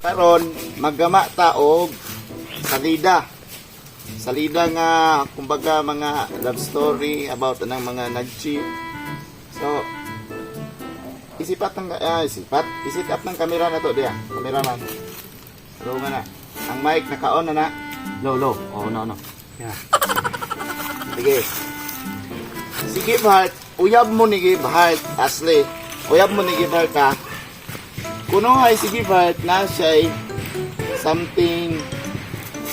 Karon maggama ta og salida. Salida nga kumbaga mga love story about anang mga nag-cheat. So isipat ng isipat, isit up ng kamera na to diya. Cameraman. Hello nga na. Ang mic naka-on na na. Low, low. Oh, no. Yeah. Sige. Si Give Heart, uyab mo ni Give Heart, Ashley. Uyab mo ni Give Heart ha. Kuno ay si Give Heart na siya'y something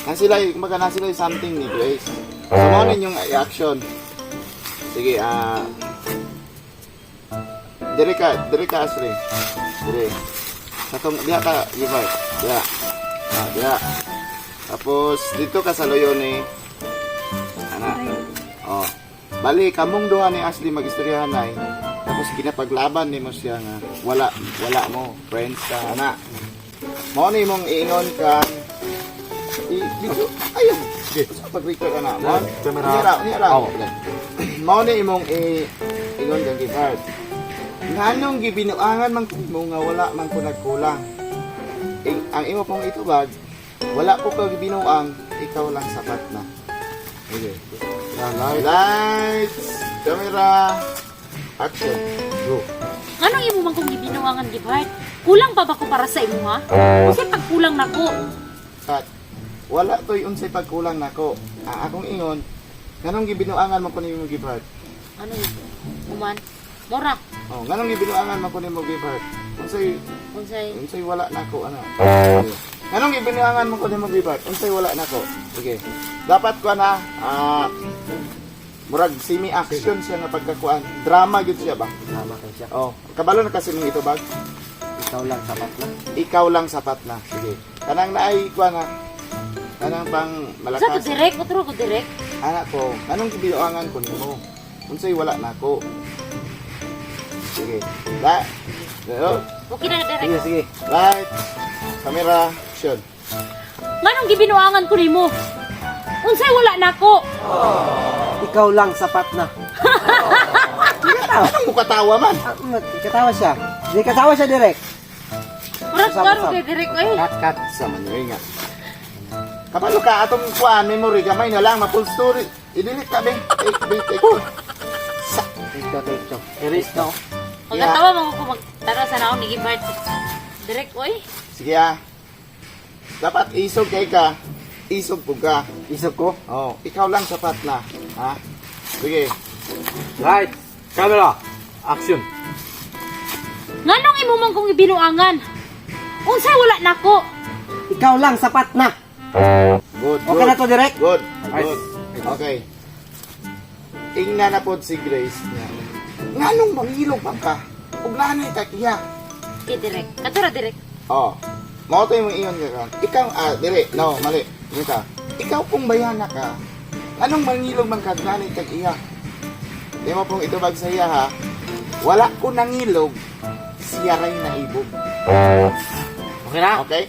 na sila, kumbaga na sila something ni Grace. So, mao ninyong reaction. Sige, dire ka, Ashley. Dire. Sa tong, diha ka, Give Heart. Diha. Ah, diha. Tapos, dito ka sa loyo ni Ana. Oh. Bali, kamong duha ni Ashley magistoryahan ay. Tapos ginapaglaban nimo siya nga wala wala mo friends ka ana. Mao ni imong iingon ka i video ayun. Sa pag-record ana. Mao Camera. Niya ra, niya ra. Oh. Mao ni imong i ingon kang Give Heart. Nganong gibinuangan man ko mo nga wala man ko nagkulang. Ang imo pong itubag, wala ko ka gibinuang, ikaw lang sapat na. Okay. Lights, camera, action. Go. Nganong imo man kong gibinuangan, Give Heart? Kulang pa ba ko para sa imo ha? Kasi pagkulang nako. Cut. Wala to'y unsay pagkulang nako. Ang akong ingon, nganong gibinuangan man ko nimo, Give Heart? Ano yun? Uman. Mora. Oh, nganong gibinuangan man ko nimo, Give Heart? Unsay Unsay unsay wala nako ana? Okay. Nganong gibinuangan man ko nimo, Give Heart? Unsay wala nako? Okay. Dapat ko na murag semi action siya nga pagkakuan. Drama gyud siya ba? Tama kayo siya. Oh, kabalo na kasi mong itubag. Ikaw lang, sapat na. Ikaw lang sapat na. Sige. Kanang naay kuan na. Kanang pang Sa ko malakas. direct, otro ko direct. Anak ko, anong gibinuangan ko nimo? Unsay wala nako? Sige. La. Go. Okay na direct. Sige, sige. Light. Camera. Action. Nganong gibinuangan ko nimo? Unsay wala nako? Ikaw lang, sapat na. Anong mukatawa man? Ah, katawa siya. Di katawa siya direct. Murag Usap, klaro usap. kay direct ay. Cut, cut. Sa man nga. Kabalo ka atong kuan memory gamay na lang ma-full story. I-delete ka be. Take be take. Sa Take two, take two. Erase na. Oh. Pagkatawa mo ko magtara sa naon ni Give Heart. Direct oy. Sige ah. Dapat isog kay ka. Isog po ka. Isip ko. Oh, ikaw lang sapat na. Ha? Sige. Light, camera, action. Nganong imo man kong gibinuangan? Unsay wala nako? Ikaw lang, sapat na. Good, good. Okay na to direct? Good. Nice. Good. Okay. Ingna na pod si Grace niya. Nganong mangilog man ka? Ug nanay ka iya. Okay direct. Katura direct. Oh. Mao to imong ingon ka kan. Ikaw dili, no, mali. Ingon ka. Ikaw kung bayana ka. Nganong mangilog man ka nanay kag iya? Di mo pong itubag sa iya ha. Wala ko nangilog, siya ray naibog. Okay na? Okay?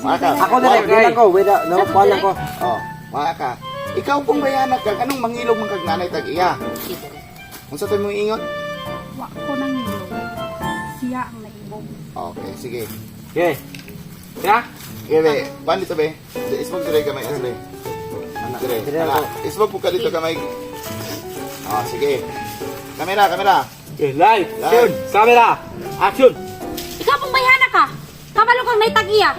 Wala ka. Ako direct, Okay. okay. Lang ko. Wait, no, Sa to kuha lang ko. Oh, wala ka. Ikaw kung bayana ka, anong mangilog man kag nanay tag iya? Okay direct. Unsa to imong ingon? Wa ko nang ilog. Siya ang naibog. Okay, sige. Okay. Okay na? Sige, be. Kuan dito, be. Ismog dire kamay, Ashley. Dire. Dire Ana, ako. ismog po ka dito kamay. Ah, sige. Kamera, kamera. Okay, light, Light. action, camera, action. Ikaw pong bayhana ka. Kabalo kang may tag-iya.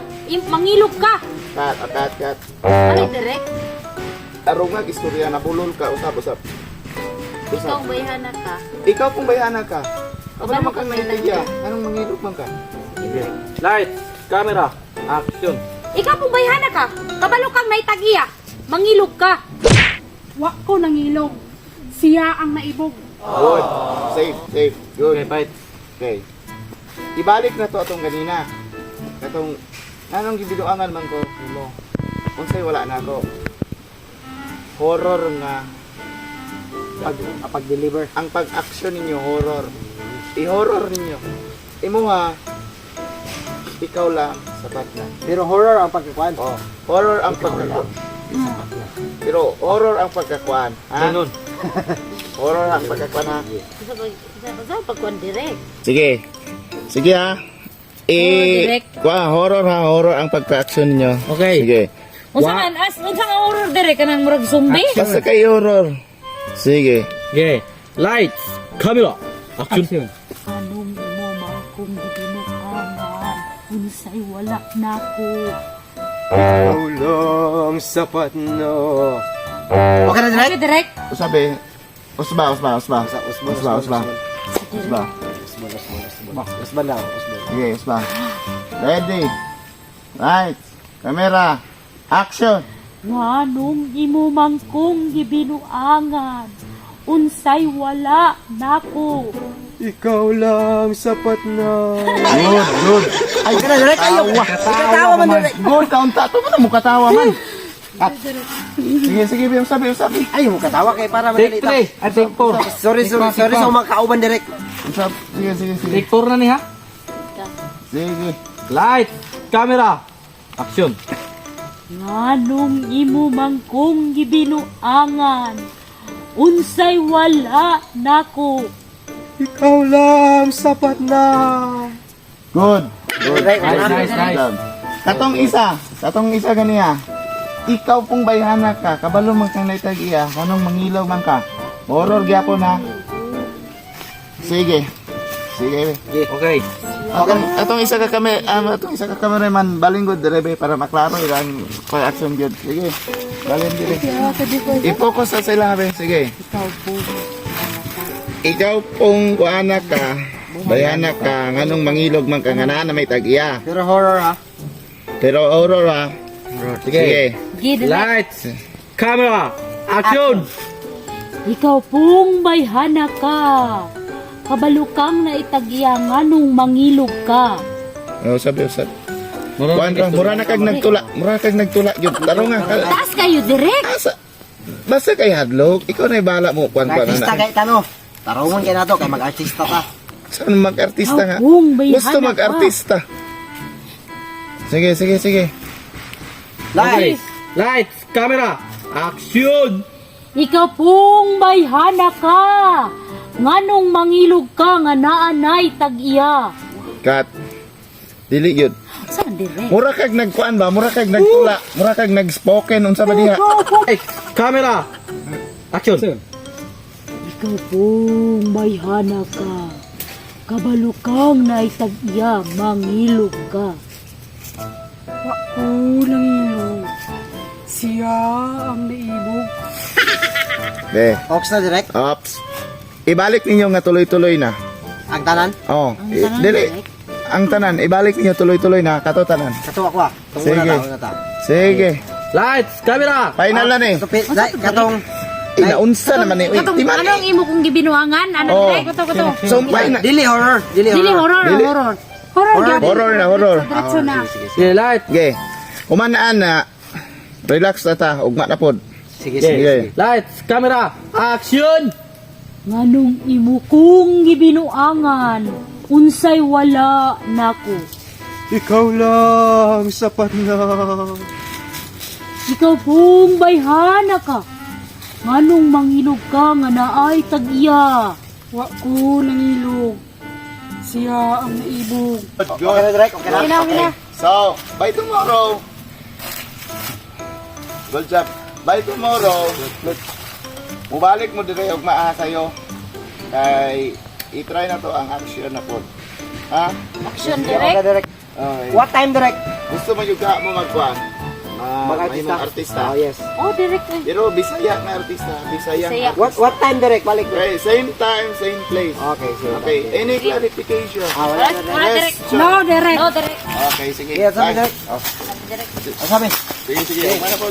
Mangilog ka. Cut, ah, cut, cut. Ano direct? Tarong nga istorya na bulol ka, usap, usap. Ikaw Usap. bayhana ka. Ikaw kung bayana ka. Kabalo Kabalo man kang kang may naitigya. Anong mangilog man ka? Okay. Light, camera, action. Ikaw pong bayhana ka. Kabalo kang may tag-iya. Mangilog ka. Wa ko nang ilog. Siya ang naibog. Good. Safe, safe. Good. Okay, bite. Okay. Ibalik na to atong ganina. Katong anong gibiduangan man ko nimo. Unsay wala na ako. Horror nga Pag, pag-deliver. Ang pag-action ninyo horror. I-horror ninyo. Imuha ikaw lang sapat na. Pero horror ang pagkakuan. Oh, horror ang pagkakuan. Pero horror ang pagkakuan, ha? Ganun. Horror ang pagkakuan ha. Sa pagkuan direct. Sige. Sige ha. Eh, Direk. Kwa, horror ha, horror ang pagka-action nyo. Okay. Sige. Unsa man as unsa nga horror dire kanang murag zombie? Basta kay horror. Sige. Okay. Lights, camera, action. Anong imo man kung gibinuangan, unsay wala nako. Ikaw lang sapat na. Okay na, direk? Okay, direk. Usabi. Usba, usba, usba. Usba, Usba, usba. Usba. Usba, usba, usba. Usba lang, usba. Sige, usba. Ready. Right. Camera. Action. Nganong imo man kung gibinuangan, unsay wala nako. Ikaw lang sapat na. Good, good. Ay, Okay na, direk. Ayaw. Ikatawa man, direk. Good, kaunta. Ito mo na mukatawa man. Sige, sige, usabi, usabi. Ay, mukatawa kay para Take madali. 3. Ay, take 4. Sorry, sorry, sorry sa mga kauban, direk. Usab. Sige, sige, sige. Take 4 na ni ha. Sige. Lights, camera, action. Nganong imo man kung gibinuangan, unsay wala nako. Ikaw lang sapat na. Good. Good. Direk, Nice, nice, nice. Katong isa ganiya. Ikaw pong bayhana ka, kabalo man kang naitag iya, kanong mangilaw man ka. Horror gyapon ha. Sige. Sige. Okay. Atong isa ka cameraman balinggod dire be para maklaro ilang kay action gyud. Sige. Balin dire. I-focus sa sila be. Sige. Ikaw pong kuana ka, bayana ka, nganong mangilog man ka nga naa na may tag-iya. Pero horror ha. Pero horror ha. Sige. Sige. Sige, direk. Lights, camera, action. Ikaw pong bayhana ka. Kabalukang na itagya nganong mangilog ka. Oh, sabi sabi. Kuan ra, mura na kag nagtula, mura kag nagtula gyud. Taro nga. Taas kayo direk. Asa? Basta kay hadlok, ikaw na bahala mo kuan kuan Artista na. kay tano. Tarungon kay nato kay mag-artista ta. Saan mag-artista nga? Ikaw pong bayhana Gusto ka. mag-artista. Sige, sige, sige. Lights. Lights, camera, action. Ikaw pong bayhana ka. Nganong mangilog ka nga naanay tag-iya. Cut. Dili gyud. Saan direk? Mura kag nagkuan ba? Mura kag nagtula, mura kag nagspoken unsa ba diha? Lights, camera, action. Ikaw pong bayhana ka. Kabalukang na itag-iya, mangilog ka. Wa ko nangilog. Siya ang naibog. Be. Ox na, direk. Ops. Ibalik ninyo nga tuloy-tuloy na. Ang tanan. Oh, Ang tanan, dili. direk? Ang tanan, ibalik ninyo tuloy-tuloy na kato tanan. Kato ako ah. Tungod na Sige. ta, una ta. Sige. Lights, camera, Final na ni. Kato, katong Inaunsa naman ni. Uy, Katong, di man anong imo kong gibinuangan? Ano Oh. direk? Kato, kato. Sumpay na. Dili horror, dili Dili horror. horror, Dili. horror. Horror, gyud. Horror na, horror. Diretso na. Sige, sige. Okay, lights. Okay. Umanaan na. Relax na ta, ugma na pod. Sige, sige. Sige. Lights, camera, action. Nganong imo kong gibinuangan, unsay wala nako. Ikaw lang sapat na. Ikaw pong bayhana ka. Nganong mangilog ka nga naay tag-iya. Wa ko nangilog. Siya ang naibog. Okay na, direk. Okay na. Okay na, okay na. So, by tomorrow. Good job. By tomorrow, mubalik mo dire og maa sayo. Kay i-try na to ang action na pod. Ha? Action Okay, direk. direk. Okay. What time, direk? Gusto mo yung ka mo magkuan? Mag-artista. Mag-artista. Oh, yes. Oh, direk. Eh. Pero Bisaya nga artista, Bisaya. Bisaya. What time, direk? Balik. Okay, same time, same place. Okay, sige. Okay, any clarification? Ah, wala na, direk. Wala direk. No, direk. No, direk. Okay, sige. Sige, sabi, Bye. direk. Oh. Direk. Oh, sabi. Sige, sige. Umana po.